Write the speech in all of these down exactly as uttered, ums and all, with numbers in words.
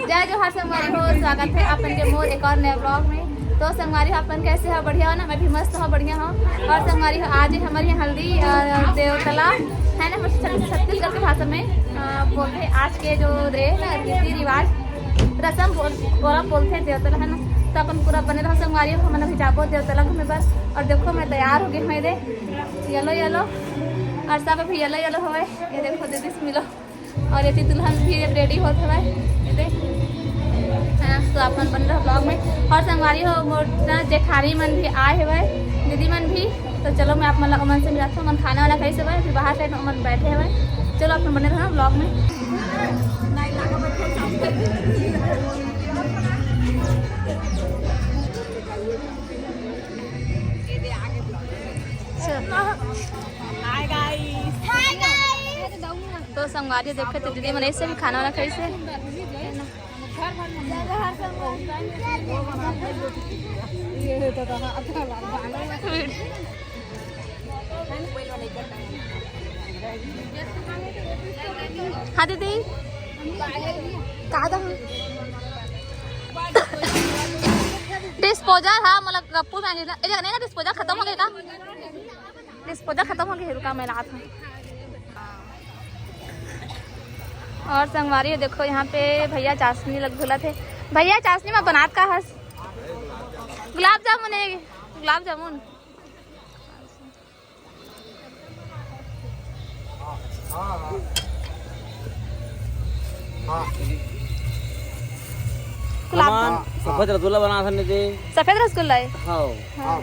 जय जोहार संगवारी हो, स्वागत है आप मन के मोर एक और नए vlog में। तो संगवारी हो, आप मन कैसे हो? बढ़िया हो ना? मैं भी मस्त हूँ, बढ़िया हूँ। और संगवारी हो, आज है हमारे यहाँ हल्दी और देवतला है ना, हम छत्तीसगढ़ के भाषा में अ, बोलते हैं। आज के जो रे है ना, रीति रिवाज, रसम बोल, बोला बोलते हैं देवतला है ना। तो अपन पूरा बने रहो संगवारी हो, हम अभी जाबो देवतला घूमे बर। और देखो, मैं तैयार हो गई हूँ, ये दे yellow yellow, और सब अभी yellow yellow हवे। ये देखो दीदी से मिलो। और ये दुल्हन भी अब ready होत हवय, ये दे। हाँ, तो आप मन बने रहो vlog में। और संगवारी हो, मोर ना जेठानी मन भी आए हवय, दीदी मन भी। तो चलो, मैं आप मन ला ओमन से मिलात हूँ। ओमन खाना वाना खाइस हवय, फिर बाहर side में ओमन बैठे हवय। चलो, आप मन बने रहो vlog में। चलो। Hi guys। Hi guys। तो संगवारी देखो, तो दीदी मन ऐसे भी खाना वाना खाइस हे। हाँ दीदी, का दा? Disposal, हाँ, मोला गप्पू में ए जगह नहीं ना, disposal खत्म हो गए का? Disposal खत्म हो गए, रुका, मैं लात हूँ। और संगवारी हो, देखो यहाँ पे भैया चाशनी लग घुलत हे। भैया, चाशनी में बनात का हस? गुलाब जामुन है, गुलाब जामुन। गुलाब जामुन। सफेद रसगुल्ला बना था दीदी। सफेद रसगुल्ला है? हाँ। हाँ।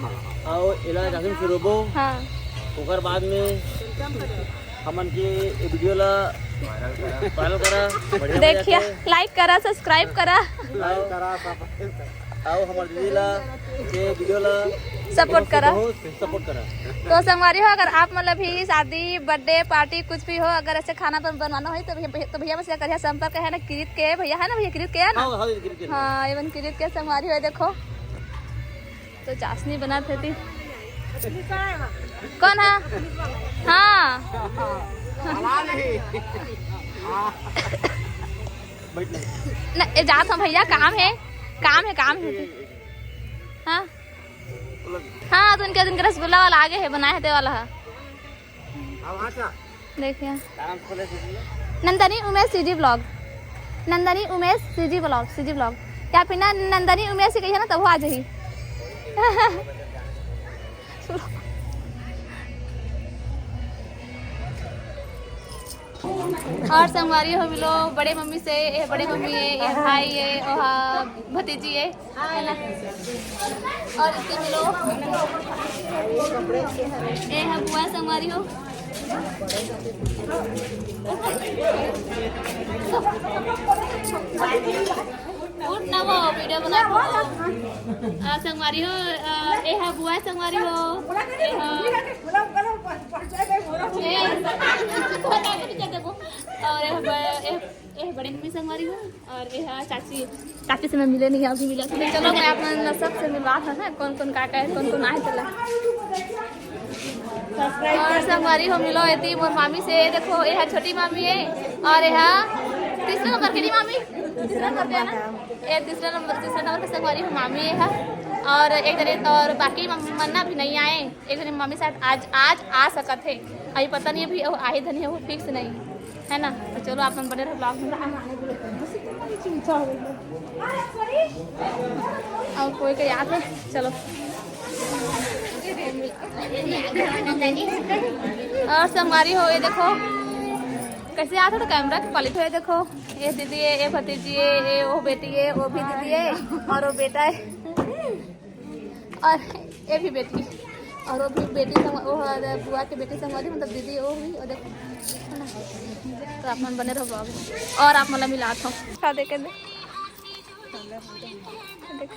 और इलाज आजम शुरू हो। हाँ। ओकर बाद में हमन के ए video ला viral करा, बढ़िया देखिए, मजा आथे। Like करा, subscribe करा। Like करा, subscribe करा। आओ हमर दीदी ला, ये video ला support करा। बहुत support करा। तो संगवारी हो, अगर आप मतलब भी शादी, birthday party कुछ भी हो, अगर ऐसे खाना बन-, बनवाना हो तो भैया, तो भैया बस करिया संपर्क है ना, किरीट के भैया है ना, भैया किरीट के है ना? हाँ, हाँ, किरीट के। हाँ, एमन किरीट के संगवारी हो, देखो। तो चाशनी बनात हे ती। कौन है? हाँ। ना, ए, जात हूँ भैया, काम है, काम है, काम है। हाँ, हाँ, तो उनके दिन के रसगुल्ला वाला आगे है, बनाए है, ते वाला है। देखिए। Nandini Umesh CG vlog, Nandini Umesh CG vlog, CG vlog। या फिर ना नंदनी उमेश ही कहिए ना, तब वो आ जाही। और संगवारी हो मिलो बड़े मम्मी से, ये बड़े मम्मी है, ये भाई है, ओहा भतीजी है। और इसके मिलो, ये है बुआ संगवारी हो। उठ ना वो video बना के। आ, संगवारी हो, आ, ये है बुआ संगवारी हो। ये है, ए, और ये है ब-, ये, ये है बड़े मम्मी संगवारी हो। और ये है चाची, चाची से मैं मिले नहीं, अभी मिला। तो चलो, मैं आप मन सबसे मिलवा था ना, कौन कौन का का है, कौन कौन आए चला। और संगवारी हो मिलो, एती मोर मामी से, देखो, ये है छोटी मामी है, और ये है तीसरे नंबर के नहीं मामी, तीसरे नंबर के है ना, ये तीसरे नंबर, तीसरे नंबर के संगवारी हो मामी ये है, और एक जने और बाकी मम-, मन्ना भी नहीं आए, एक जने मामी शायद आज, आज आ सकत है, अभी पता नहीं, अभी वो आही धनी है, वो fix नहीं। है ना? तो चलो, आप मन बने रहो vlog में। और कोई का याद है? चलो। और संगवारी हो, ये देखो कैसे आता तो camera की quality है। देखो, ये दीदी है, ये भतीजी है, ये वो बेटी है, वो भी दीदी है और वो बेटा है। और ये भी बेटी, और वो भी बेटी संग-, वो है बुआ के बेटी संगवारी, मतलब दीदी, वो भी, और देखो, है ना? तो आप मन बने रहो vlog में। और आप मन ला मिलात हूँ। का देखे दे? देखो।